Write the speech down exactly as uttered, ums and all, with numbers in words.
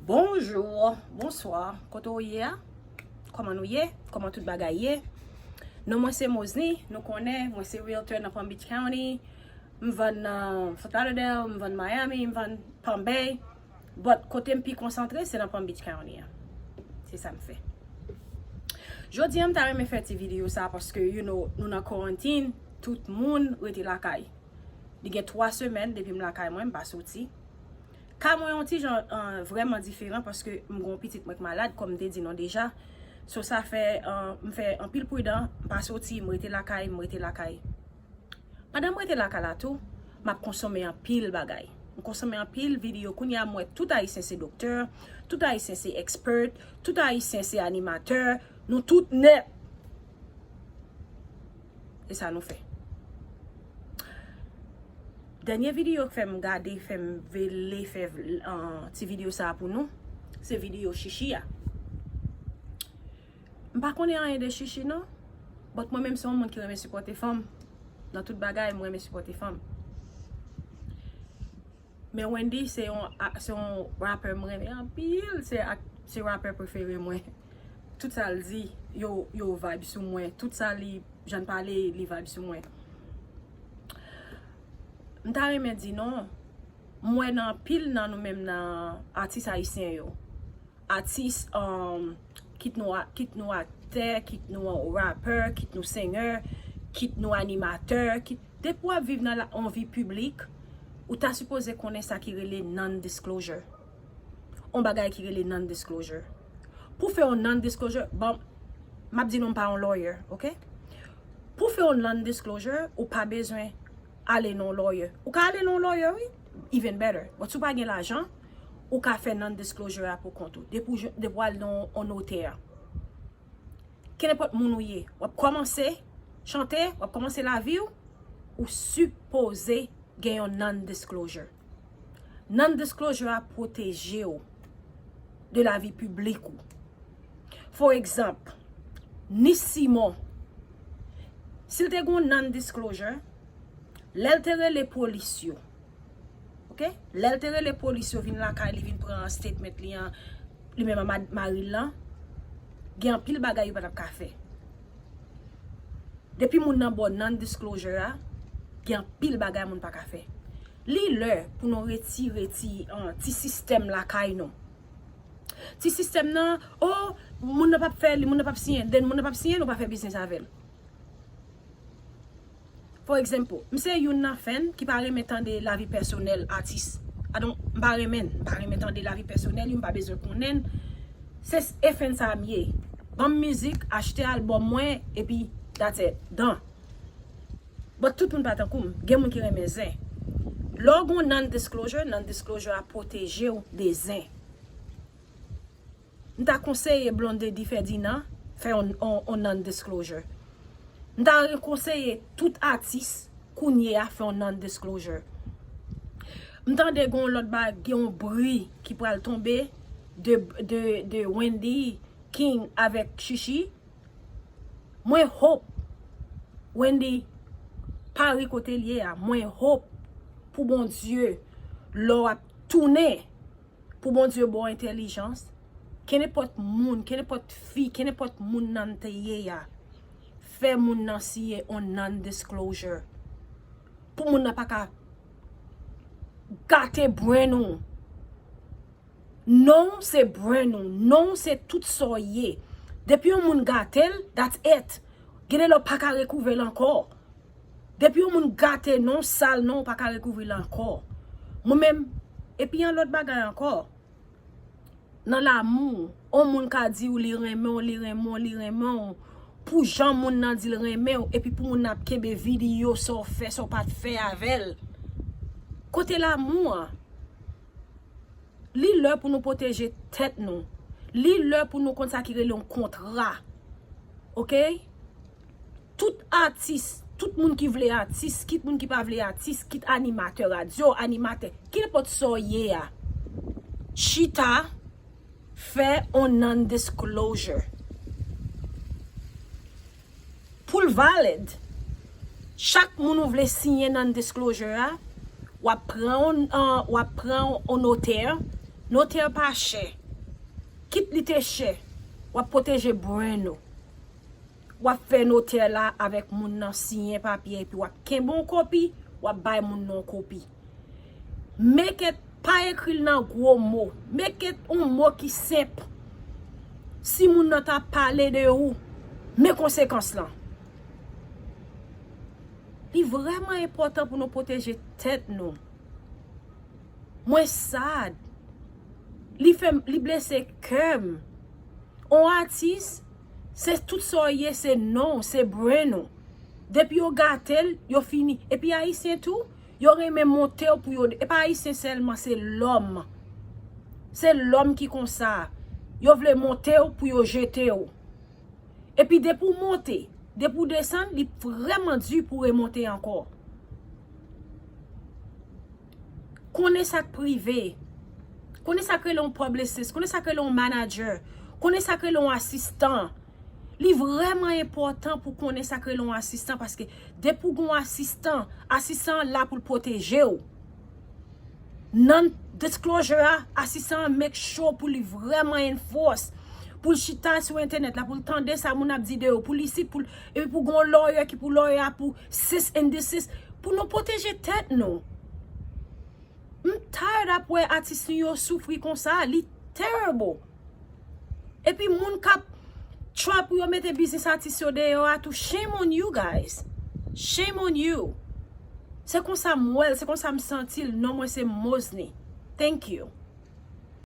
Bonjou, bonswa, kote w ye a? Kòman nou ye? Kòman tout bagay ye? Non mwen se Mosny, nou konnen, mwen se realtor nan Palm Beach County. M vann nan Fort Lauderdale, m vann Miami, m vann Palm Bay. But kote m pi konsantre, se nan Palm Beach County a. Se sa m fè. Jodi a, m ta renmen fè ti videyo sa paske, you know, nou nan quarantine, tout moun rete lakay. Li gen twa semèn depi m lakay mwen, m pa soti. Ka mwen yon ti jan, uh, vrèman diferan paske m gon pitit mwen k malad, kòm m te di nou deja. So sa fè, uh, m fè anpil pridan, m pa soti, m rete lakay, m rete lakay. Pandan m rete lakay la tou, m ap konsome anpil bagay. M konsome anpil videyo. Kounye a m wè tout Ayisyen se doktè, tout Ayisyen se expert, tout Ayisyen se animatè, nou tout nèt. E sa nou fè. Dènye videyo k fè m gade, fè m vle fè, uh, ti videyo sa a pou nou, se videyo Chichi a. M pa konnen anyen de Chichi non, but mwen menm se yon moun ki renmen sipòte fanm. Nan tout bagay, mwen renmen sipòte fanm. Men Wendy se yon, a- se yon rapè mwen renmen anpil, se ak- se rapè prefere mwen. Tout sa l di, yo, yo vibe sou mwen. Tout sa li, jan l pale, li vibe sou mwen. M ta renmen di non, m wè nan anpil nan nou menm nan atis ayisyen yo. Atis, um, kit nou a- kit nou aktè, kit nou rapè, kit nou singer, kit nou animatè, kit, depi w ap viv nan la- yon vi piblik, ou ta sipoze konnen sa ki rele non-disclosure. On bagay ki rele non-disclosure. Pou fè yon non-disclosure, bon, m ap di nou m pa yon lawyer, ok? Pou fè yon non-disclosure, ou pa bezwen ale nan yon lawyer. Ou ka ale nan yon lawyer, wi, even better. But si w pa gen lajan, ou ka fè non-disclosure a pou kont ou. Depi w jwe- depi w al nan yon notè. Kenenpòt moun ou ye, w ap kòmanse chante, w ap kòmanse lavi w, ou sipoze gen yon non-disclosure. Non-disclosure a pwoteje w de lavi piblik ou. For example, Nice Simon, si l te gen yon non-disclosure, lè l te rele polis yo, ok? Lè l te rele polis yo vin lakay li, vin pran statement li an, li menm ak mad- mari l lan, gen anpil bagay yo pa t ap ka fè. Depi moun nan ba w non-disclosure a, gen anpil bagay moun pa ka fè. Li lè pou nou retire ti, an, ti sistèm lakay nou. Ti sistèm nan, oh, moun nan p ap fè li, moun nan p ap siyen, then moun nan p ap siyen, nou pa fè biznis avè l. For example, m se youn nan fan ki pa renmen tande lavi pèsonèl atis. I don't, m pa renmen, m pa renmen tande lavi pèsonèl yo, m pa bezwen konnen. Se s- e fan sa m ye. Ban m mizik, achte albòm mwen, epi that's it, done. But tout moun pa tankou m. Gen moun ki renmen zen. Lè w gen yon non-disclosure, non-disclosure a pwoteje w de zen. M ta konseye Blondedy Ferdinand fè yon, yon, yon non-disclosure. M ta konseye tout atis kounye a fè yon non-disclosure. M tande gen yon lòt bagay, gen yon bri ki pral tonbe de, de, de Wendy King avèk Chichi. Mwen hope Wendy Paris kote l ye a. Mwen hope pou Bondye lè w ap tounen, pou Bondye ba w entèlijans. Kenenpòt moun, kenenpòt fi, kenenpòt moun nan te ye a, fè moun nan siyen on non-disclosure. Pou moun nan pa ka gate brain ou. Non w se brain ou, non w se tout sa w ye. Depi yon moun gate l, that's it. Gen de lè w pa ka rekouvè l ankò. Depi yon moun gate non w, sal non w, ou pa ka rekouvri l ankò. Mwen menm, epi yon lòt bagay ankò. Nan lamou, yon moun ka di w li renmen w, li renmen w, li renmen w, pou jan moun nan di l renmen w, epi pou moun nan ap kenbe videyo sa w fè, sa w pa t fè avè l. Kote lamou an? Li lè pou nou pwoteje tèt nou. Li lè pou nou konn sa ki rele yon kontra. Ok? Tout atis, tout moun ki vle atis, kit moun ki pa vle atis, kit animatè radyo, animatè, kenenpòt sa w ye a, chita, fè on non-disclosure. Pou l valid, chak moun ou vle siyen non-disclosure a, w ap pran on, an, w ap pran on notè. Notè pa chè. Kit li te chè, w ap pwoteje brand ou. W ap fè notè la avèk moun nan siyen papye epi w ap kenbe yon kopi, w ap bay moun nan yon kopi. Make it, pa ekri l nan gwo mo. Make it yon mo ki senp. Si moun nan ta pale de ou, men konsekans lan. Li vrèman enpòtan pou nou pwoteje tèt nou. Mwen sad. Li fè m, li blese kè m. On atis, se tout sa w ye, se non w, se brand ou. Depi yo gate l, yo fini. Epi ayisyen tou, yo renmen monte w pou yo. E pa ayisyen sèlman, se lòm. Se lòm ki konsa. Yo vle monte w pou yo jete w. Epi depi w monte, depi w desann, li vrèman di pou remonte ankò. Konnen sa k prive. Konnen sa k rele yon publicist, konnen sa k rele yon manager, konnen sa k rele yon asistan. Li vrèman enpòtan pou konnen sa k rele yon asistan, paske depi w gen yon asistan, asistan an la pou l pwoteje w. Non-disclosure a, asistan an make sure pou li vrèman enforce. Pou l chita sou entènèt la, pou l tande sa moun ap di de yo, pou l isit, pou l, epi pou gon lawyer ki pou lawyer a pou sis and desist. Pou nou pwoteje tèt nou. M tired ap wè atis nou yo soufri konsa, li terrible. Epi moun k ap try pou yo mete biznis atis yo deyò a tou, shame on you guys. Shame on you. Se konsa m wè l, se konsa m santi l, non mwen se Mosny. Thank you.